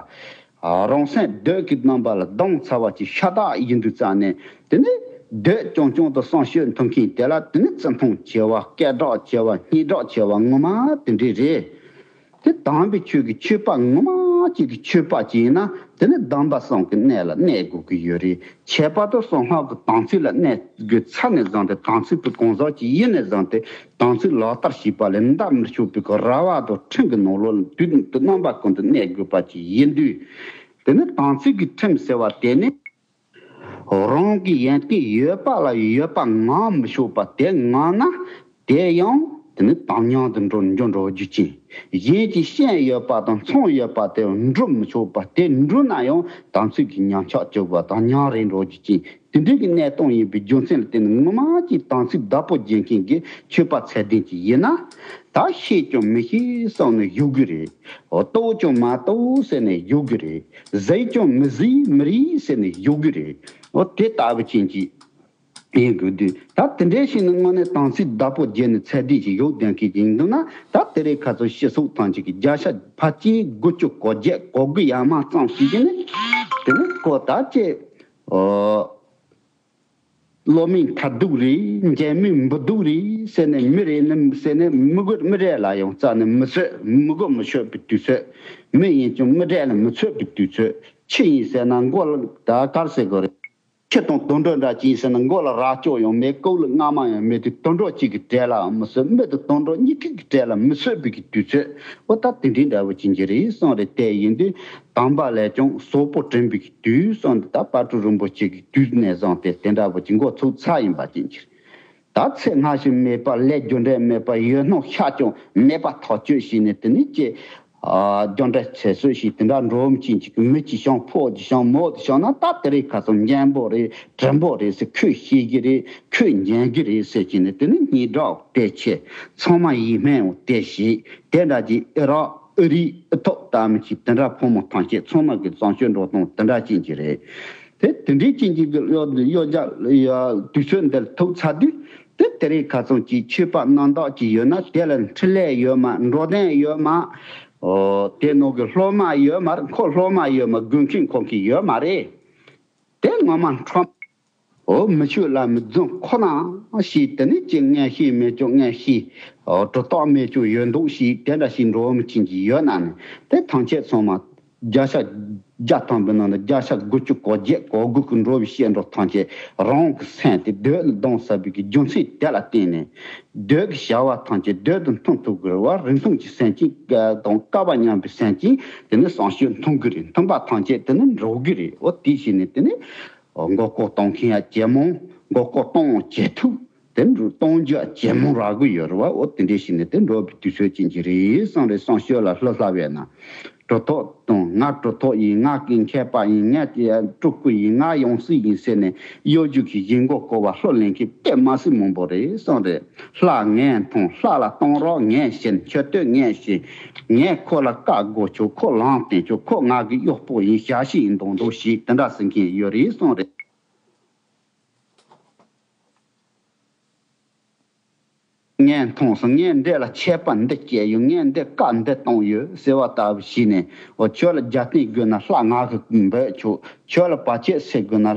རང་སེམས་འདོད་ཀྱི་རྣམ་པ་ལ་སྡང་ཚ་བ་ཅིག་ཤ་སྟག་ཡིན་དུས་ཙང་ནས་དེ་ནི་འདོད་རྐྱང་རྐྱང་དུ་བསམ་ཤོད་མཐོང་མཁན་དེ་ལ་དེ་ནི་བརྩི་མཐོང་ཆེ་བ་སྐད་གྲགས་ཆེ་བ་སྙན་གྲགས་ཆེ་བ་ངོ་མ་དེ་འདྲས་རེད། དེ་དམ་པའི་ཆོས་ཀྱི་ཆོས་པ་ངོ་མ་གཅིག་གི་ཆོས་པ་ཅིག་ཡིན་ན་དེ་ནི་སྡོམ་པ་གསུམ་གྱི་གནས་ལ་གནས་དགོས་ཀྱི་ཡོད་རེད། ཁྱད་པར་དུ་གསང་སྔགས་ཀྱི་དམ་ཚིག་ལ་གནས་དགོས་ཚར་ནས་བཟུང་སྟེ་དམ་ཚིག་པའི་གང་ཟག་ཅིག་ཡིན་ནས་བཟུང་སྟེ་དམ་ཚིག་ལག་བསྟར་བྱེད་པ་ལས་འདའ་མི་ཆོག་པའི་གི་ར་བ་དང་ཁྲིམས་ཀྱི་ནང་ལོགས་ལ་དུས་དང་རྣམ་པ་ཀུན་ཏུ་གནས་དགོས་པ་ཅིག་ཡིན་དུས། དེ་ནི་དམ་ཚིག་གི་ཁྲིམས་ཟེར་བ་དེ་ནི། རང་གི་ཡོན་ཏན་ཡོད་པ་ལ་ཡོད་པ་ངོམས་མི་ཆོག་པ་དེ་ངོམས་ན་དེ་ཡང་དེ་ནི་དམ་ཉམས་དུ་འགྲོ་འགྱུར་འགྲོ་རྒྱུ་ཅན། གཞན་གྱི་ཤན་ཡོད་པ་དང་ཚང་ཡོད་པ་དེ་འགྲུབ་མི་ཆོག་པ་དེ་འགྲུབ་ན་ཡང་དམ་ཚིག་གི་ཉམས་ཆག་བཅུག་པ་དང་ཉམས་རེ་འགྲོ་རྒྱུ་ཅན། དེ་འདྲའི་གི་གནས་སྟངས་ཡིན་པའི་རྒྱུ་མཚན་ལ་བརྟེན་ནས་ངོ་མ་གཅིག་དམ་ཚིག་བདག་པོ་བྱེད་མཁན་གྱི་ཆོས་པ་ཚད་ལྡན་ཅིག་ཡིན་ན། ད་ཤེས་ཀྱང་མི་ཤེས་བསམ་ནས་བཞུགས་གི་རེད། རྟོགས་ཀྱང་མ་རྟོགས་ཟེར་ནས་བཞུགས་གི་རེད། གཟིགས་ཀྱང་མི་གཟིགས་མི་རིག་ཟེར་ནས་བཞུགས་གི་རེད། འོ་དེ་ལྟ་བུ་ཅན་གྱི་ཡིན་དགོས་དུས་ད་དེ་འདྲའི་ཞིག་ནི་དངོས་གནས་དམ་ཚིག་བདག་པོ་བརྒྱབ་ནས་ཚད་ལྡན་ཞིག་ཡོད་བསྡད་མཁན་ཅིག་ཡིན་འདུག་ན། ད་དེ་རིང་ཁ་སང་སྤྱི་ཚོགས་ཐམས་ཅད་ཀྱི་བརྒྱ་ཆ་ཕལ་ཆེར་དགུ་བཅུ་གོ་བརྒྱད་གོ་དགུ་ཡར་མར་ཙམ་ཞིག་གིས་ནི་དེ་ནི་ཁོ་ད་ཅེ་ཨོ། བློ་མིག་མཐའ་སྡུག་རེད། མཇལ་མིག་འབུ་སྡུག་རེད་ཟེར་ནས་མི་རེ་ནི་ཟེར་ནས་མི་དགོས་མི་རེ་ལ་ཡང་རྩ་ནས་མི་བཟོད། མི་དགོས་མི་ཆོད་པའི་དུས་ཚོད། མི་ཡིན་ཀྱང་མི་རེ་ལ་མི་ཆོད་པའི་དུས་ཚོད། ཁྱི་ཡིན་ཟེར་ན་མགོ་ལ་ད་གར་ཟེར་དགོས་རེད། ཁྱི་དང་དུད་འགྲོ་འདྲ་ཅིག་ཡིན་ཟེར་ན་མགོ་ལ་རྭ་ཅོ་ཡང་མེད། རྐུབ་ལ་རྔ་མ་ཡང་མེད་དུས་དུད་འགྲོ་གཅིག་གི་གྲལ་ལའང་མི་བཟོད། མི་དང་དུད་འགྲོ་གཉིས་ཀའི་གྲལ་ལ་མི་བཟོད་པའི་གི་དུས་ཚོད། འོ་ད་དེ་འདྲའི་འདྲ་བོ་ཅིག་གི་རེད་གསུངས་རེད། དེ་ཡིན་དུས། དམ་པ་ལས་ཀྱང་ཟོག་པོ་བྲིན་པའི་དུས་གསུངས་འདི་ད་དཔལ་སྤྲུལ་རིན་པོ་ཆེ་གི་དུས་ནས་བཟུང་སྟེ་དེ་འདྲ་བོ་ཅིག་འགོ་ཚུགས་ཚར་ཡིན་པ་ཅན་གྱི་རེད། ད་ཚེ་སྔ་ཕྱི་མེད་པ་ལས་རྒྱུ་འབྲས་མེད་པ་ཡོད་སྣང་ཤར་ཀྱང་མེད་པ་ཐག་གཅོད་བྱས་ནས་དེ་ནི་ཅི། རྒྱུ་འབྲས་ཚད་སོ་ཞིག་དེ་འདྲ་འགྲོ་བ་ཅན་གྱི་མི་གཅིག་བྱུང་ཕོ་གཅིག་བྱུང་མོ་གཅིག་བྱུང་ན་ད་དེ་རིང་ཁ་སང་གཉན་པོ་རེད། གྲིན་པོ་རེད་ཟེར་ཁོས་ཤེས་ཀྱི་རེད། ཁོས་ཉན་གྱི་རེད་ཟེར་གྱི་ནི་དེ་ནི་སྙན་གྲགས་དེ་ཆེ། ཚང་མ་ཡིད་སྨོན་དེ་ཞིག་དེ་འདྲ་གྱི་ཨི་རག་ཨི་རི་ཨི་ཐོག་ལྟ་མི་ཅིག་དེ་འདྲ་ཕོ་མོ་ཐམས་ཅད་ཚང་མ་གི་བཟང་སྤྱོད་འགྲོ་སྟངས་དེ་འདྲ་ཅན་གྱི་རེད། དེ་དེ་འདྲའི་ཅན་གྱི་གཡོ་གཡོ་རྒྱ་དུས་ཚོད་འདིར་ཐུག་ཚར་དུས་དེ་དེ་རིང་ཁ་སང་གྱི་ཆོས་པ་རྣམ་དག་ཅིག་ཡོད་ན་དེ་ལ་འཕྲིན་ལས་ཡོད་མ། འགྲོ་དོན་ཡོད་མ། ཨོ་དེ་ནང་གི་སློབ་མ་ཡོད་མ་རེད། ཁོ་སློབ་མ་ཡོད་མ། དགོས་མཁན་ཁོ་མཁན་ཡོད་མ་རེད། དེ་ངོ་མ་ཁྲོམ། ཨོ་མི་ཆོས་བླ་མའི་རྫུན་ཁོ་ན་ཞིག་དེ་ནི་ཅི་ངན་ཤེས་མེད་ཀྱང་ངན་ཤེས། ཨོ་གྲུབ་རྟགས་མེད་ཀྱང་ཡོད་མདོག་ཞིག་དེ་འདྲ་ཞིག་འགྲོ་བ་མི་ཅན་གྱི་ཡོད་ན་ནི་དེ་ཐམས་ཅད་ཚང་མ་བརྒྱ་ཆ་བརྒྱ་ཐམ་པའི་ནང་ནས་བརྒྱ་ཆ་དགུ་བཅུ་གོ་བརྒྱད་གོ་དགུ་གི་འགྲོ་བའི་བཤད་འགྲོ་ཐམས་ཅད་རང་གི་སེམས་དེ་འདོད་ལ་སྡང་ཟབ་པའི་གི་རྒྱུ་མཚན་དེ་ལ་བརྟེན་ནས་འདོད་ཀྱི་བྱ་བ་ཐམས་ཅད་འདོད་དུ་མཐུན་ཐུབ་དགོས་པ་རིན་ཐང་གི་སེམས་ཅན་དང་སྐལ་བ་མཉམ་པའི་སེམས་ཅན་དེ་ནི་བསམ་སྤྱོད་མཐུན་གི་རེད། མཐུན་པ་ཐམས་ཅད་དེ་ནི་འགྲོ་གི་རེད། འོ་དེ་བྱས་ནས་དེ་ནི། མགོ་སྐོར་གཏོང་མཁན་ཡང་ཇེ་མང་། མགོ་སྐོར་གཏོང་ཇེ་ཐུབ། དེ་འགྲོ་གཏོང་རྒྱུ་ཇེ་མང་རག་གི་ཡོད་རེད་བ། འོ་དེ་འདྲའི་ཞིག་ནས་དེ་འགྲོ་བའི་དུས་ཚོད་ཅན་གྱི་རེད་བསམ་རེད། བསམ་ཤོད་ལ་ལྷུ་ལྷ་བས་ན། གྲུབ་ཐོབ་དང་། ང་གྲུབ་ཐོབ་ཡིན། ང་གི་མཁས་པ་ཡིན། ང་དེ་སྤྲུལ་སྐུ་ཡིན། ང་ཡང་སྲིད་ཡིན་ཟེར་ནས་གཡོ་སྒྱུ་གི་ཞེན་ཁོག་བསྐོར་བ་ལྷུར་ལེན་མཁན་དཔེ་མ་སྲིད་མང་པོ་རེད་གསུངས་རེད། ལྷ་ངས་མཐོང་། ལྷ་ལ་གཏོང་རོགས་ངས་བྱིན། མཆོད་བསྟོད་ངས་བྱེད། ངས་ཁོ་ལ་བཀའ་བསྒོ་ཆོག་ཁོ་ལམ་སྟོན་ཆོག་ཁོ་ང་གི་གཡོག་པོ་ཡིན། ཞག་ཤི་ཡིན་མདོག་མདོག་ཞིག་དེ་འདྲ་ཟེར་མཁན་ཡོད་རེད་གསུངས་རེད། ངས་མཐོང་སོང་། ངས་འདི་ལ་ཆད་པ་འདི་བཅད་ཡོད། ངས་འདི་བཀའ་འདི་གཏོང་ཡོད་ཟེར་བ་ལྟ་བུ་བྱས་ནས། འོ་ཁྱོད་ལ་རྒྱབ་རྟེན་དགོས་ན་ལྷ་ང་གིས་འབུལ་ཆོག་ཁྱོད་ལ་བར་ཆད་སེལ་དགོས་ན་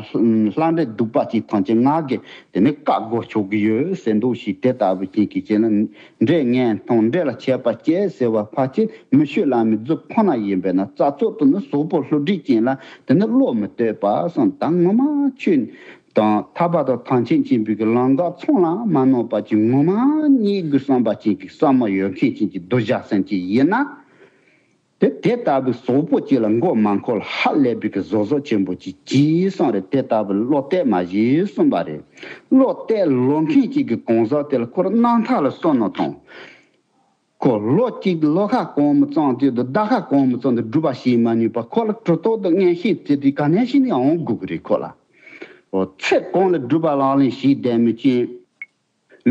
ལྷ་འདྲེ་གདུག་པ་ཅན་ཐམས་ཅད་ང་གིས་དེ་ནས་བཀའ་བསྒོ་ཆོག་གི་ཡོད་ཟེར་མདོག་བྱས། དེ་ལྟ་བུ་ཅན་གྱི་བྱས་ན། འདྲེ་ངས་མཐོང་། འདྲེ་ལ་ཆད་པ་བཅད་ཟེར་བ་ཕལ་ཆེར་མི་ཆོས་བླ་མའི་རྫུ་ཁོ་ན་ཡིན་པས་ན། རྩ་ཚོགས་དུ་ནི་ཟོག་པོ་ལྷུ་སྒྲིག་ཅན་ལ་དེ་ནི་བློ་མི་གཏད་པ་སོང་། ད་ངོ་མ་ཆོས་དང་ཐར་པ་དང་ཐམས་ཅད་མཁྱེན་པའི་གི་ལམ་ཁ་ཚང་ལ་མ་ནོར་བ་ཅིག་ངོ་མ་རྙེད་དགོས་བསམ་པ་ཅན་གྱི་བསམ་བློ་ཡོད་མཁན་ཅན་གྱི་གདུལ་བྱ་སེམས་ཅན་ཡིན་ན། དེ་དེ་ལྟ་བུའི་ཟོག་པོ་ཅིག་ལ་མགོ་མ་འཁོར་ལ་ཧ་ལས་པའི་གི་བཟོ་བཟོ་ཆེན་པོ་ཅིག་གྱིས་གསུངས་རེད། དེ་ལྟ་བུའི་བློ་གཏད་མ་བྱེད་གསུངས་པ་རེད། བློ་གཏད་ལོག་མཁན་ཅིག་གི་གང་ཟག་དེ་ལ་ཁོ་རང་རྣམ་ཐར་ལ་བསམ་མནོ་བཏང་། ཁོ་ལོ་གཅིག་ལོ་ཁ་གང་མི་ཙམ་དུས་དང་ཟླ་ཁ་གང་མི་ཙམ་དུ་སྒྲུབ་པ་བྱེད་མ་ནུས་པ། ཁོ་ལ་གྲུབ་ཐོབ་དང་མངོན་ཤེས་ཟེར་དེ་ག་ནས་ཤེས་ནས་འོང་དགོས་ཀྱི་རེད། ཁོ་ལ་འོ་ཚེ་གང་ལ་སྒྲུབ་པ་ལག་ལེན་བྱེད་བསྡད་མི་ཅན།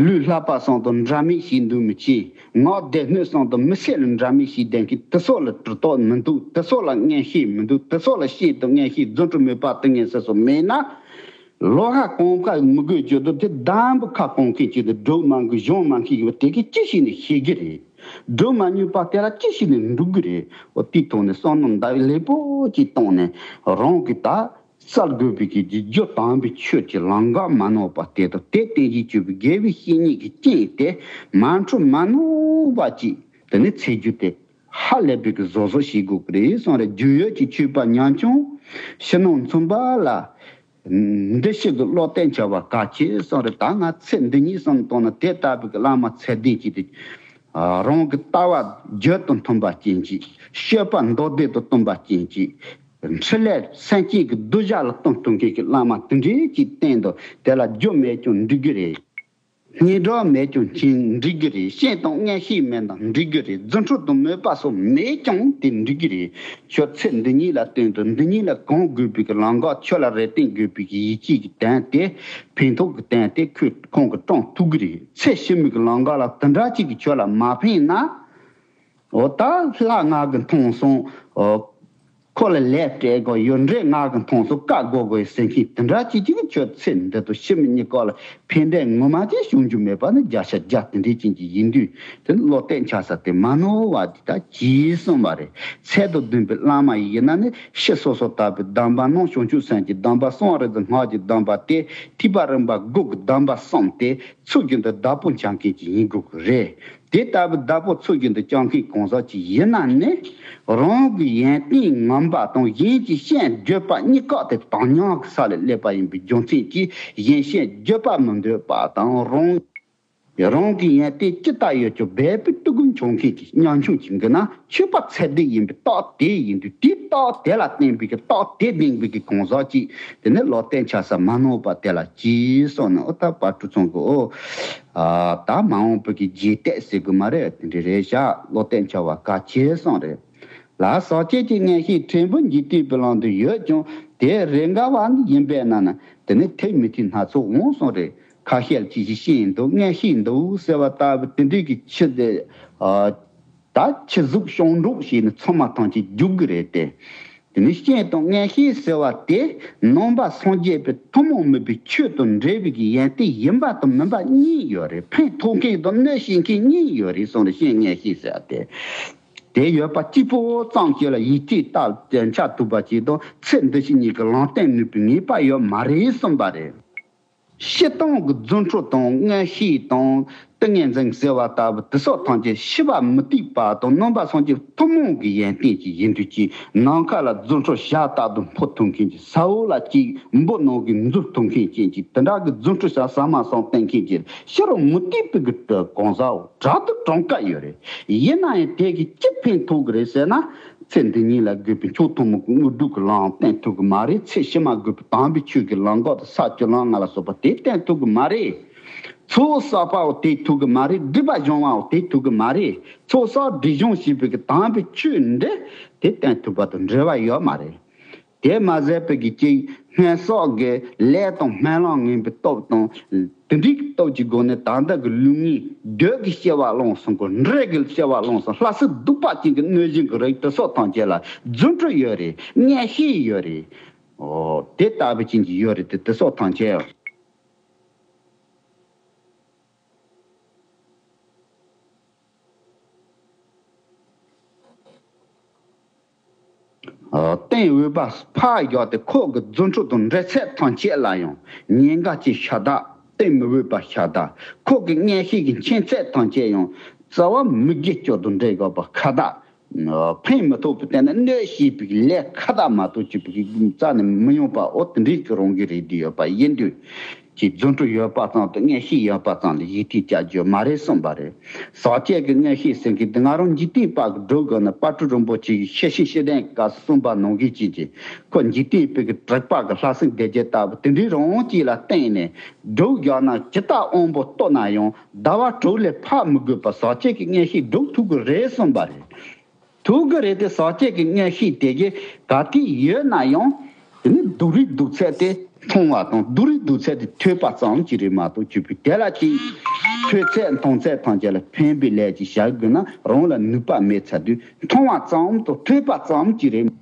ལུས་ལྷག་པ་བསམ་དུ་འདྲ་མིན་བྱེད་འདུག་མི་ཅན། ངག་སྡེ་སྣོད་བསམ་དུ་མི་སེར་ལ་འདྲ་མིན་བྱེད་བསྡད་མཁན་དེ་ཚོ་ལ་གྲུབ་ཐོབ་མི་འདུག་དེ་ཚོ་ལ་མངོན་ཤེས་མི་འདུག་དེ་ཚོ་ལ་ཤེས་དང་མངོན་ཤེས་རྫུ་འཕྲུལ་མོས་པ་ཏིང་ངེ་འཛིན་སོགས་མེད་ན། ལོ་ཁ་གང་ཁ་མི་དགོས་བརྗོད་དོ། དེ་དམ་པོ་ཁ་གང་མཁན་ཅིག་དང་སྒྲུབ་མ་དགོས་སྦྱོང་མ་མཁན་ཡོད་པ་དེ་གིས་ཅི་ཞིག་ནས་ཤེས་ཀྱི་རེད། སྒྲུབ་མ་ནུས་པ་དེ་ལ་ཅི་ཞིག་ནས་འགྲུབ་ཀྱི་རེད། འོ་དེའི་ཐོག་ནས་བསམ་མནོ་འདི་ལེགས་པོ་ཅིག་བཏང་ནས་རང་གི་ད་གསལ་དགོས་པའི་གི་རྒྱུ་དམ་པའི་ཆོས་ཀྱི་ལམ་ཁ་མ་ནོར་བ་དེ་དང་དེ་རྟེན་གཞི་བྱས་པའི་དགེ་བའི་བཤེས་གཉེན་གྱི་རྐྱེན་དེ་མ་འཁྲུལ་མ་ནོར་བ་ཅིག་དེ་ནས་འཚོལ་རྒྱུ་དེ། ཧ་ལས་པའི་གི་བཟོ་བཟོ་བྱེད་དགོས་ཀྱི་རེད་གསུངས་རེད། རྒྱུས་ཡོད་ཀྱི་ཆོས་པ་ཉམ་ཆུང་ཕྱི་ནང་མཚུངས་པ་ལ། འདི་ཕྱི་གི་བློ་གཏད་འཆའ་བ་གལ་ཆེ་གསུངས་རེད། ད་ང་ཚེ་འདི་ཉིད་བསམ་བཏང་ན་དེ་ལྟ་བུའི་གི་བླ་མ་ཚད་ལྡན་ཅིག་དེ། རང་གི་ལྟ་བ་རྒྱུད་དང་མཐུན་པ་ཅན་ཅིག་སྤྱོད་པ་མདོ་སྡེ་དང་མཐུན་པ་ཅན་ཅིག་འཕྲིན་ལས་སེམས་ཅན་གྱི་གདུལ་བྱ་ལ་གཏོང་ཐུབ་མཁན་གྱི་བླ་མ་དེ་འདྲའི་ཅིག་བསྟེན་དང་དེ་ལ་རྒྱུ་མེད་ཀྱང་འགྲིག་གི་རེད། སྙན་གྲགས་མེད་ཀྱང་ཅིག་འགྲིག་གི་རེད། ཤེས་དང་མངོན་ཤེས་མེད་ན་འགྲིག་གི་རེད། རྫུ་འཕྲུལ་དང་མོས་པ་སོགས་མེད་ཀྱང་དེ་འགྲིག་གི་རེད། ཁྱོད་ཚེ་འདི་ཉིད་ལ་བརྟེན་དང་འདི་ཉིད་ལ་གང་དགོས་པའི་གི་ལམ་ཁ་ཁྱོད་ལ་རེ་ལྟོས་དགོས་པའི་གི་ཡིད་ཆེས་ཀྱི་དོན་དེ་ཕན་ཐོགས་ཀྱི་དོན་དེ་ཁོས་ཁོང་གིས་བསྐྲུན་ཐུབ་ཀྱི་རེད། ཚེ་ཕྱི་མའི་གི་ལམ་ཁ་ལ་དེ་འདྲ་ཅིག་གིས་ཁྱོད་ལ་མ་ཕན་ན། འོ་ད་ལྷ་ང་གིས་མཐོང་སོང་། འོ། ཁོ་ལ་ལན་སྤྲད་དགོས་ཡོད། འདྲེ་ང་གིས་མཐོང་སོང་བཀའ་བསྒོ་དགོས་ཟེར་མཁན་དེ་འདྲ་ཅིག་ཅིག་གིས་ཁྱོད་ཚེ་འདི་དང་ཕྱི་མ་གཉིས་ཀ་ལ་ཕན་བདེ་ངོ་མ་ཅིག་བྱུང་རྒྱུ་མེད་པ་ནི་བརྒྱ་ཆ་བརྒྱ་དེ་འདྲའི་ཅན་གྱི་ཡིན་དུས། དེ་ནི་བློ་གཏད་འཆའ་ས་དེ་མ་ནོར་བ་འདི་ད་གྱིས་གསུངས་པ་རེད། ཚད་དང་ལྡན་པའི་བླ་མ་ཡིན་ན་ནི་ཕྱི་སོ་སོ་ལྟ་བུའི་གདམས་པ་ནང་བྱང་ཆུབ་སེམས་ཀྱི་གདམས་པ་གསང་བ་རིག་འཛིན་སྔགས་ཀྱི་གདམས་པ་སྟེ་ཐེག་པ་རིམ་པ་དགུ་གི་གདམས་པ་གསུམ་སྟེ། ཚུལ་བཞིན་དུ་བདག་པོ་འཆང་མཁན་ཅིག་ཡིན་དགོས་ཀྱི་རེད། དེ་ལྟ་བུའི་བདག་པོ་ཚུལ་བཞིན་དུ་བསྐྱང་མཁན་གང་ཟག་ཅིག་ཡིན་ན་ནི། རང་གི་ཡོན་ཏན་ངན་པ་དང་གཞན་གྱི་ཤན་བརྗོད་པ་གཉིས་ཀ་དེ་དྭངས་སྙིགས་ཀྱི་ས་ལ་སླེབས་པ་ཡིན་པའི་རྒྱུ་མཚན་གྱིས་གཞན་ཤན་བརྗོད་པ་མི་འདོད་པ་དང་རང་། རང་གི་ཡོན་ཏན་ཅི་ལྟར་ཡོད་ཀྱང་སྦས་པའི་སྤྲུལ་སྐུ་འཆང་མཁན་གྱི་ཉམ་ཆུང་ཅིག་གི་ན་ཆོས་པ་ཚད་ལྡན་ཡིན་པའི་རྟགས་དེ་ཡིན་དུས་དེའི་རྟགས་དེ་ལ་བརྟེན་པའི་གི་རྟགས་དེ་ལྡན་པའི་གི་གང་ཟག་ཅིག་དེ་ནི་བློ་གཏད་འཆའ་ས་མ་ནོར་བ་དེ་ལ་གྱིས་གསུངས་ནས། འོ་ད་དཔལ་སྤྲུལ་ཚང་གི་འོ། ཨ། ད་མ་འོངས་པའི་གི་རྗེས་གཏད་ཟེར་དགོས་མ་རེད། དེ་འདྲ་རེད་ཤག་བློ་གཏད་འཆའ་བ་གལ་ཆེ་གསུངས་རེད། ལ་ཟག་བཅས་ཀྱི་མངོན་ཤེས་ཕྲན་བུ་འཇིག་རྟེན་པའི་ལམ་དུ་ཡོད་ཀྱང་དེ་རེས་འགའ་བ་ཡིན་པས་ན་ན་དེ་ནི་ཐེག་མི་ཐེག་སྣ་ཚོགས་འོང་གསུངས་རེད། ཁ་ཤས་ཅིག་གིས་ཤེས་འདུག་མངོན་ཤེས་འདུག་ཟེར་བ་ལྟ་བུ་དེ་འདྲའི་གི་ཆེད་དུ། ཨ། ད་ཆེད་གཟུགས་ཤོང་འགྲོགས་བྱས་ནས་ཚང་མ་ཐམས་ཅད་རྒྱུག་གི་རེད་དེ། དེ་ནི་ཤེས་དང་མངོན་ཤེས་ཟེར་བ་དེ་ནང་པ་སངས་རྒྱས་པའི་ཐུན་མོང་མིན་པའི་ཆོས་དང་འབྲེལ་བའི་གི་ཡོན་ཏན་ཡིན་པ་དང་མིན་པ་གཉིས་ཡོད་རེད། ཕན་ཐོགས་མཁན་དང་གནོད་བྱེད་མཁན་གཉིས་ཡོད་རེད་གསུངས་རེད། ཤེས་མངོན་ཤེས་ཟེར་བ་དེ། དེ་ཡོད་པ་གཅིག་པོ་ཙམ་ཞིག་ལ་ཡིད་ཆེས་བཏབ་སྟེ་འཆའ་ཐུབ་པ་ཞིག་དང་ཚེ་འདི་ཕྱི་གཉིས་ཀྱི་ལམ་སྟོན་ནུས་པའི་ངེས་པ་ཡོད་མ་རེད་གསུངས་པ་རེད། སྤྱིར་བཏང་གི་རྫུ་འཕྲུལ་དང་མངོན་ཤེས་དང་ཏིང་ངེ་འཛིན་ཟེར་བ་ལྟ་བུ་དེ་སོགས་ཐམས་ཅད་ཤེས་པ་མུ་སྟེགས་པ་དང་ནང་པ་སངས་རྒྱས་ཐུན་མོང་གི་ཡོན་ཏན་ཅིག་ཡིན་དུས་ཀྱི་ནམ་མཁའ་ལ་རྫུ་འཕྲུལ་ཞལ་ལྟ་དུ་འཕུར་ཐུབ་མཁན་ཅིག་ས་འོག་ལ་ཅིག་འབུ་ནང་གི་འཛུལ་ཐུབ་མཁན་ཅན་ཅིག་དེ་འདྲ་གི་རྫུ་འཕྲུལ་ཞལ་ཟ་མ་སོང་བསྟན་མཁན་ཅིག་ཤེས་རབ་མུ་སྟེགས་པའི་གི་གང་ཟག་འོ་དྲག་ཏུ་གྲངས་ཀ་ཡོད་རེད། ཡིན་ན་ཡང་དེ་གི་ཅི་ཕན་ཐོགས་ཀྱི་རེད་ཟེར་ན། ཚེ་འདི་ཉིད་ལ་དགོས་པའི་མཆོག་ཐུན་མོང་གི་དངོས་གྲུབ་ཀྱི་ལམ་བསྟན་ཐུབ་ཀྱི་མ་རེད། ཚེ་ཕྱི་མ་དགོས་པའི་དམ་པའི་ཆོས་ཀྱི་ལམ་འགོག་དང་ས་བཅུ་ལམ་ལྔ་ལ་སོགས་པ་དེ་བསྟན་ཐུབ་ཀྱི་མ་རེད། ཚོགས་བསགས་པའོ་དེ་ཐུབ་ཀྱི་མ་རེད། སྒྲིབ་པ་སྦྱོང་བའོ་དེ་ཐུབ་ཀྱི་མ་རེད། ཚོགས་བསགས་སྒྲིབ་སྦྱོང་བྱེད་པའི་གི་དམ་པའི་ཆོས་འདི་དེ་བསྟན་ཐུབ་པ་དང་འབྲེལ་བ་ཡོད་མ་རེད། དེ་མ་ཟད་པའི་གི་ཅིག་སྔོན་བསགས་ཀྱི་ལས་དང་སྨོན་ལམ་ངན་པའི་སྟོབས་དང་། དེ་འདྲའི་སྟོབས་ཀྱི་སྒོ་ནས་ད་ལྟ་གི་ལུས་ངག་འདོད་ཀྱི་སྐྱེ་བ་བླངས་སོང་གི། འབྲས་ཀྱི་སྐྱེ་བ་བླངས་སོང་། ལྷ་སྲིན་གདུག་པ་ཅན་གྱི་གནོད་སྦྱིན་གྱི་རིགས་དེ་སོགས་ཐམས་ཅད་ལ་རྫུ་འཕྲུལ་ཡོད་རེད། མངོན་ཤེས་ཡོད་རེད། ཨོ། དེ་ལྟ་བུ་ཅན་གྱི་ཡོད་རེད། དེ་དེ་སོགས་ཐམས་ཅད། ཨ། བསྟེན་འོས་པ་ཕར་བཞག་སྟེ། ཁོ་གི་རྫུ་འཕྲུལ་དང་འབྲེལ་ཚད་ཐམས་ཅད་ལ་ཡང་ཉེན་ཁ་ཅིག་ཤ་སྟག། བསྟེན་མི་འོས་པ་ཤ་སྟག། ཁོ་གི་མངོན་ཤེས་ཀྱི་མཁྱེན་ཚད་ཐམས་ཅད་ཡང་རྩ་བ་མི་དགེ་སྐྱོན་དང་འབྲེལ་དགོས་པ་ཁ་སྟག། ཕན་མི་ཐོགས་པའི་སྟེང་ན་གནོད་བྱེད་པའི་ལས་ཁ་སྟག་མ་གཏོགས་ཅིག་པའི་རྩ་ནས་མི་ཡོང་པ། འོ་དེ་འདྲའི་གི་རང་གི་རེད་དེ་ཡོད་པ་ཡིན་དུས། ཀྱི་རྫུ་འཕྲུལ་ཡོད་པ་ཙམ་དང་མངོན་ཤེས་ཡོད་པ་ཙམ་ལ་ཡིད་བརྟན་བྱ་རྒྱུ་མ་རེད་གསུངས་པ་རེད། ཟག་བཅས་ཀྱི་མངོན་ཤེས་ཟེར་མཁན་དེ་ང་རང་འཇིག་རྟེན་པ་གི་སྒྲུབ་དགོས་ན། དཔལ་སྤྲུལ་རིན་པོ་ཆེ་ཡིས་ཤེར་ཕྱིན་སྤྱི་དོན་སྐབས་སུ་གསུངས་པ་ནང་བཞིན་བྱས་ཀྱི། ཁོ་འཇིག་རྟེན་པའི་གི་དྲེགས་པ་གི་ལྷ་སྲིན་སྡེ་བརྒྱད་ལྟ་བུ་དེ་འདྲའི་རང་དབང་ཅིག་ལ་བརྟེན་ནས་སྒྲུབ་བཞག་ན། ཇི་ལྟར་དབང་པོ་སྟོབས་ན་ཡང་ཟླ་བ་དྲུག་ལས་ཕར་མི་དགོས་པར་ཟག་བཅས་ཀྱི་མངོན་ཤེས་སྒྲུབ་ཐུབ་ཀྱི་རེད་གསུངས་པ་རེད། ཐུག་གི་རེད་དེ། ཟག་བཅས་ཀྱི་མངོན་ཤེས་དེ་གའི་ག་དུས་ཡོད་ན་ཡང་། དེ་ནི་སྡུག་རུས་སྡུག་ཚད་དེ་མཐོང་བ་དང་། སྡུག་རུས་སྡུག་ཚད་དེ་ཐོས་པ་ཙམ་གྱིས་རེད་མ་གཏོགས། ཅིག་པའི་དེ་ལ་ཅིག་ཐོས་ཚད་མཐོང་ཚད་ཐམས་ཅད་ལ་ཕན་པའི་ལས་ཅིག་བྱ་དགོས་ན། རང་ལ་ནུས་པ་མེད་ཚར་དུས་མཐོང་བ་ཙམ་དང་ཐོས་པ་ཙམ་གྱིས་རེད།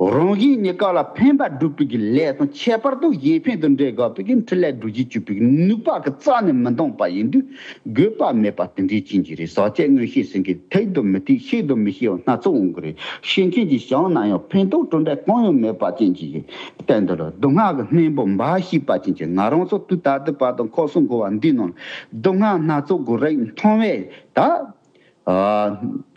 རང་གཞན་གཉིས་ཀ་ལ་ཕན་པ་སྒྲུབ་པའི་གི་ལས་དང་། ཁྱད་པར་དུ་གཞན་ཕན་དང་འབྲེལ་དགོས་པའི་གི་འཕྲིན་ལས་སྒྲུབ་བྱེད་ཅིག་པའི་གི་ནུས་པ་གི་རྩ་ནས་མི་འདང་པ་ཡིན་དུས། དགོས་པ་མེད་པ་དེ་འདྲའི་ཅན་གྱི་རེད། ཟག་བཅས་མངོན་ཤེས་ཟེར་མཁན་ཐེག་དུ་མི་ཐེག། ཤེས་དུ་མི་ཤེས་པ་སྣ་ཚོགས་འོང་གི་རེད། ཤེས་མཁན་གྱིས་སྦྱངས་ན་ཡང་ཕན་ཐོགས་གྲུབ་འབྲས་གང་ཡང་མེད་པ་ཅན་གྱི་སྟེང་དུ་ལ། སྡུག་བསྔལ་གྱི་གཉེན་པོ་འབའ་ཞིག་པ་ཅན་གྱི། ང་རང་ཚོ་དུས་ད་ལྟ་བར་དུ་འཁོར་གསུམ་འཁོར་བ་འདི་ནང་སྡུག་བསྔལ་སྣ་ཚོགས་ཀྱི་རིགས་མཐོང་བས་ད། ཨ།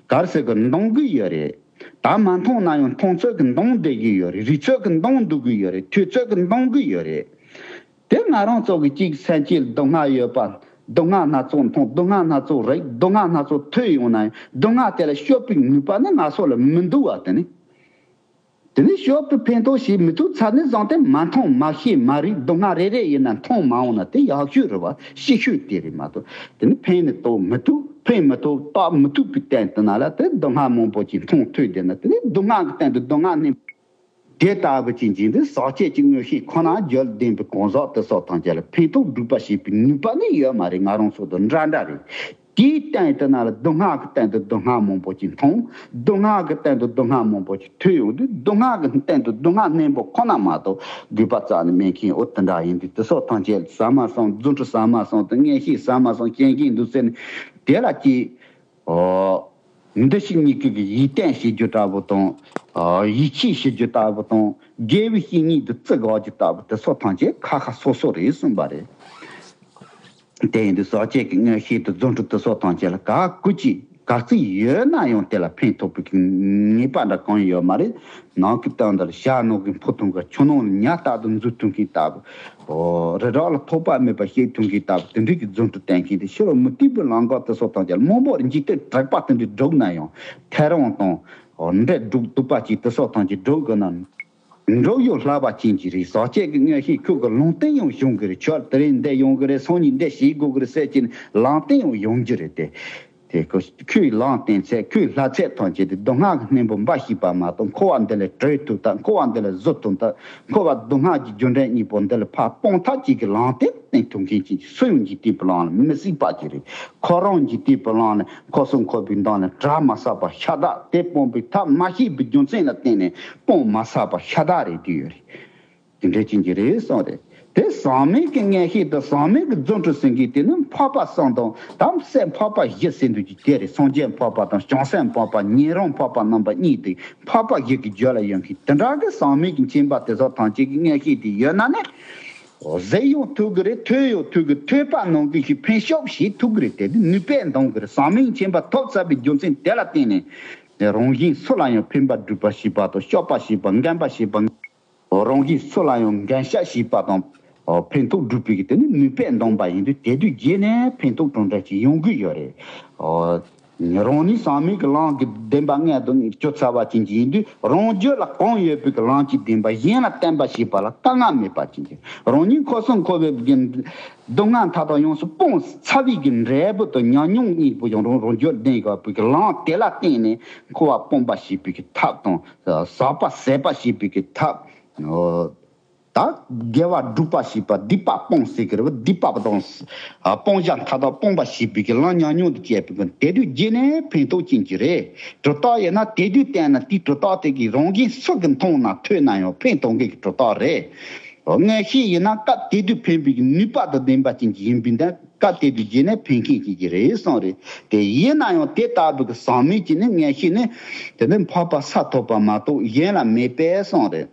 ག་རེ་ཟེར་གི། འདང་གི་ཡོད་རེད། ད་མ་མཐོང་ན་ཡང་མཐོང་ཚོད་ཀྱི་འདང་བསྡད་ཀྱི་ཡོད་རེད། རིག་ཚོད་ཀྱི་འདང་འདུག་གི་ཡོད་རེད། ཐོས་ཚོད་ཀྱི་འདང་གི་ཡོད་རེད། དེ་ང་རང་ཚོ་གི་གཅིག་སེམས་ཅན་སྡུག་བསྔལ་ཡོད་པ། སྡུག་བསྔལ་སྣ་ཚོགས་མཐོང་། སྡུག་བསྔལ་སྣ་ཚོགས་རིག། སྡུག་བསྔལ་སྣ་ཚོགས་ཐོས་ཡོང་ན་ཡང་། སྡུག་བསྔལ་དེ་ལ་སྐྱོབ་པའི་ནུས་པ་ནི་ང་ཚོ་ལ་མི་འདུག་བ། དེ་ནི། དེ་ནི་སྐྱོབ་པའི་ཕན་ཐོགས་ཤིག་མི་ཐུབ་ཚར་ནས་བཟུང་སྟེ། མ་མཐོང་མ་ཤེས་མ་རིག་སྡུག་བསྔལ་རེ་རེ་ཡིན་ན་མཐོང་མ་འོང་ན་དེ་ཡག་ཤོས་རེད་བ། ཤེས་ཤོས་དེ་རེད་མ་གཏོགས། དེ་ནི་ཕན་ནི་ཐོགས་མི་ཐུབ། ཕན་མི་ཐོགས་བཏགས་མི་ཐུབ་པའི་སྟེང་དུ་ན་ལ། དེ་སྡུག་བསྔལ་མང་པོ་ཅིག་མཐོང་ཐོས་བསྡད་ན། དེ་ནི་སྡུག་བསྔལ་གྱི་སྟེང་དུ་སྡུག་བསྔལ་ནི། དེ་ལྟ་བུ་ཅན་ཅིག་འདི་ཟག་བཅས་ཀྱི་མངོན་ཤེས་ཁོ་ན་རྒྱུད་ལྡན་པའི་གང་ཟག་དེ་སོགས་ཐམས་ཅད་ལ་ཕན་ཐོགས་སྒྲུབ་པ་བྱེད་པའི་ནུས་པ་ནི་ཡོད་མ་རེད། ང་རང་ཚོ་དང་འདྲ་འདྲ་རེད། དེའི་སྟེང་དུ་ན་ལ་སྡུག་བསྔལ་གྱི་སྟེང་དུ་སྡུག་བསྔལ་མང་པོ་ཅིག་མཐོང་། སྡུག་བསྔལ་གྱི་སྟེང་དུ་སྡུག་བསྔལ་མང་པོ་ཅིག་ཐོས་ཡོང་དུས། སྡུག་བསྔལ་གྱི་སྟེང་དུ་སྡུག་བསྔལ་སྣ་མང་པོ་ཁོ་ན་མ་གཏོགས་དགོས་པ་རྩ་ནས་མེད་མཁན། འོ་དེ་འདྲ་ཡིན་དུས། དེ་སོགས་ཐམས་ཅད་ཟ་མ་བསམ། རྫུ་འཕྲུལ་ཟ་མ་བསམ་དང་། མངོན་ཤེས་ཟ་མ་བསམ། སྐྱེ་མཁན་འདུག་ཟེར་ནས་དེ་ལ་ཅིག་འདི་ཞིག་གཉིས་ཀྱི་ཡིད་བརྟན་བྱེད་རྒྱུ་འདྲ་པོ་དང་། ཡིད་ཆེས་བྱེད་རྒྱུ་འདྲ་པོ་དང་། དགེ་བའི་བཤེས་གཉེན་དུ་བརྩི་དགོས་རྒྱུ་འདྲ་པོ་དེ་སོགས་ཐམས་ཅད་ཁ་ཁ་སོ་སོ་རེད་གསུངས་པ་རེད། དེ་ཡིན་དུས་ཟག་བཅས་ཀྱི་མངོན་ཤེས་དང་རྫུ་འཕྲུལ་དེ་སོགས་ཐམས་ཅད་ལ་ག་གུ་ཅིག་ག་ཚོད་ཡོད་ན་ཡང་དེ་ལ་ཕན་ཐོགས་པའི་ངེས་པ་འདྲ་གང་ཡང་ཡོད་མ་རེད། ནང་གི་སྟེང་དུ་ལ་ཞྭ་ནང་གི་འཕུར་ཐུང་གི་ཆུ་ནང་ལ་ཉ་ལྟར་དུ་འཛུལ་ཐུབ་མཁན་ལྟ་བུ། ཨོ། རི་བྲག་ལ་ཐོགས་པ་མེད་པར་གཤེགས་ཐུབ་མཁན་ལྟ་བུ་དེ་འདྲའི་གི་རྫུ་འཕྲུལ་བསྟན་མཁན་དེ། ཕྱི་རོལ་མུ་སྟེགས་པའི་ལམ་ཁ་དེ་སོགས་ཐམས་ཅད་ལ་མང་པོ་འཇིག་རྟེན་དྲེགས་པ་དེ་འདྲའི་སྒྲུབ་ན་ཡང་། ཐལ་རང་དང་། ཨོ། འདྲེ་སྒྲུབ་གདུག་པ་ཅན་དེ་སོགས་ཐམས་ཅད་སྒྲུབ་དགོས་ན། འགྲོ་ཡུལ་བསླབ་པ་ཅན་གྱི་རེད། ཟག་བཅས་ཀྱི་མངོན་ཤེས་ཁོ་གི་ལུང་བསྟན་ཡང་བྱུང་གི་རེད། ཁྱོད་དེ་རིང་འདི་ཡོང་གི་རེད། སང་ཉིན་འདི་བྱེད་དགོས་ཀྱི་རེད་ཟེར་གྱི་ནི་ལམ་སྟོན་ཡང་ཡོང་རྒྱུ་རེད་དེ། དེ་ཁོ་ཁོས་ལམ་སྟོན་ཚད། ཁོས་ལྷ་ཚད་ཐམས་ཅད་དེ་སྡུག་བསྔལ་གྱི་གཉེན་པོ་འབའ་ཞིག་པ་མ་གཏོགས། འཁོར་བ་འདི་ལས་གྲོལ་ཐུབ་ཐབས། འཁོར་བ་འདི་ལས་བཟོད་ཐུབ་ཐབས། འཁོར་བ་སྡུག་བསྔལ་གྱི་རྒྱུ་འབྲས་གཉིས་པོ་འདི་ལས་ཕར་སྤང་ཐབས་ཅིག་གི་ལམ་སྟོན་སྟོན་ཐུབ་མཁན་ཅིག་སུ་ཡང་འཇིག་རྟེན་པའི་ལམ་ལ་མི་གཟིགས་པ་ཅིག་རེད། ཁོ་རང་འཇིག་རྟེན་པའི་ལམ་ལ་འཁོར་གསུམ་འཁོར་བའི་མདངས་ལ་གྲ་མ་ཟ་བ་ཤ་སྟག། དེ་སྤོང་བའི་ཐབས་མ་ཤེས་པའི་རྒྱུ་མཚན་ལ་བརྟེན་ནས་སྤོང་མ་ཟ་བ་ཤ་སྟག་རེད་དུས་ཡོད་རེད། དེ་འདྲ་ཅན་གྱི་རེད་གསུངས་རེད། དེ་ཟག་མེད་ཀྱི་མངོན་ཤེས་དང་ཟག་མེད་ཀྱི་རྫུ་འཕྲུལ་ཟེར་མཁན་དེ་ནི་འཕགས་པ་གསུམ་དང་དམ་སྲས་འཕགས་པ་བཞི་ཟེར་འདུག་ཀྱི་དེ་རེད། སངས་རྒྱས་འཕགས་པ་དང་བྱང་སེམས་འཕགས་པ། ཉན་རང་འཕགས་པ་རྣམ་པ་གཉིས་དེ་འཕགས་པ་བཞི་གི་རྒྱུད་ལ་ཡོད་མཁན་དེ་འདྲ་གི་ཟག་མེད་ཀྱི་མཁྱེན་པ་དེ་ཚོ་ཐམས་ཅད་ཀྱི་མངོན་ཤེས་དེ་ཡོད་ན་ནི། གཟིགས་ཡང་ཐུབ་ཀྱི་རེད། ཐོས་ཡང་ཐུབ་ཀྱི། ཐོས་པ་ནང་བཞིན་ཕན་ཕྱོགས་བྱེད་ཐུབ་ཀྱི་རེད། དེ་དུས་ནུས་པས་འདང་གི་རེད། ཟག་མེད་མཁྱེན་པ་ཐོབ་ཚར་བའི་རྒྱུ་མཚན་དེ་ལ་བརྟེན་ནས་རང་གཞན་སུ་ལ་ཡང་ཕན་པ་སྒྲུབ་པ་བྱེད་པ་དང་། སྐྱོབ་པ་བྱེད་པ། འགན་པ་བྱེད་པ། རང་གིས་སུ་ལ་ཡང་འགན་བཞག་བྱེད་པ་དང་། ཕན་ཐོགས་སྒྲུབ་པའི་གི་དེ་ནི་ནུས་པས་འདང་པ་ཡིན་དུས། དེ་དུས་རྗེས་ནས་ཕན་ཐོགས་གྲུབ་འབྲས་ཅིག་ཡོང་གི་ཡོད་རེད། རང་ཉིད་ཟག་མེད་ཀྱི་ལམ་གྱི་བདེན་པ་ལྔ་དང་སྤྱོད་ཚར་བ་ཅན་གྱི་ཡིན་དུས། རང་རྒྱུད་ལ་གང་ཡོད་པའི་གི་ལམ་གྱི་བདེན་པ་གཞན་ལ་བསྟན་པ་ཞེས་པ་ལ་དཀའ་ངལ་མེད་པ་ཅན་གྱི། རང་ཉིད་འཁོར་གསུམ་འཁོར་བའི་གི་སྡུག་བསྔལ་མཐའ་དག་ཡོངས་སུ་སྤངས་ཚར་བའི་གི་འབྲས་བུ་དང་ཉམས་མྱོང་གཉིས་པོ་ཡང་རང་རང་རྒྱུད་ལྡན་དགོས་པའི་གི་ལམ་དེ་ལ་བརྟེན་ནས་འཁོར་བ་སྤོང་བ་ཞེས་པའི་གི་ཐབས་དང་། ཟག་པ་ཟད་པ་ཞེས་པའི་གི་ཐབས། ད་དགེ་བ་སྒྲུབ་པ་ཞེས་པ་སྡིག་པ་སྤོང་ཟེར་གི་རེད་བ། སྡིག་པ་དང་སྤོང་བྱ་མཐའ་དག་སྤོང་བ་ཞེས་པའི་གི་ལམ་ཉམས་མྱོང་དུ་སྐྱེས་པའི་གི་དེ་དུས་རྗེས་ནས་ཕན་ཐོགས་ཅན་གྱི་རེད། གྲུབ་རྟགས་ཡིན་ན་དེ་དུས་བསྟན་ན་དེའི་གྲུབ་རྟགས་དེ་གི་རང་གིས་སུ་གིས་མཐོང་ན་ཐོས་ན་ཡང་ཕན་ཐོགས་མཁན་གྱི་གྲུབ་རྟགས་རེད། མངོན་ཤེས་ཡིན་ན་སྐབས་དེ་དུས་ཕན་པའི་གི་ནུས་པ་དང་ལྡན་པ་ཅན་གྱི་ཡིན་པའི་འདྲ། སྐབས་དེ་དུས་རྗེས་ནས་ཕན་མཁན་ཅན་གྱི་རེད་གསུངས་རེད། དེ་ཡིན་ན་ཡང་དེ་ལྟ་བུ་གི་ཟག་མེད་ཀྱི་ནི་མངོན་ཤེས་ནི་དེ་ནི་འཕགས་པ་ས་ཐོབ་པ་མ་གཏོགས་གཞན་ལ་མེད་པས་གསུངས་རེད།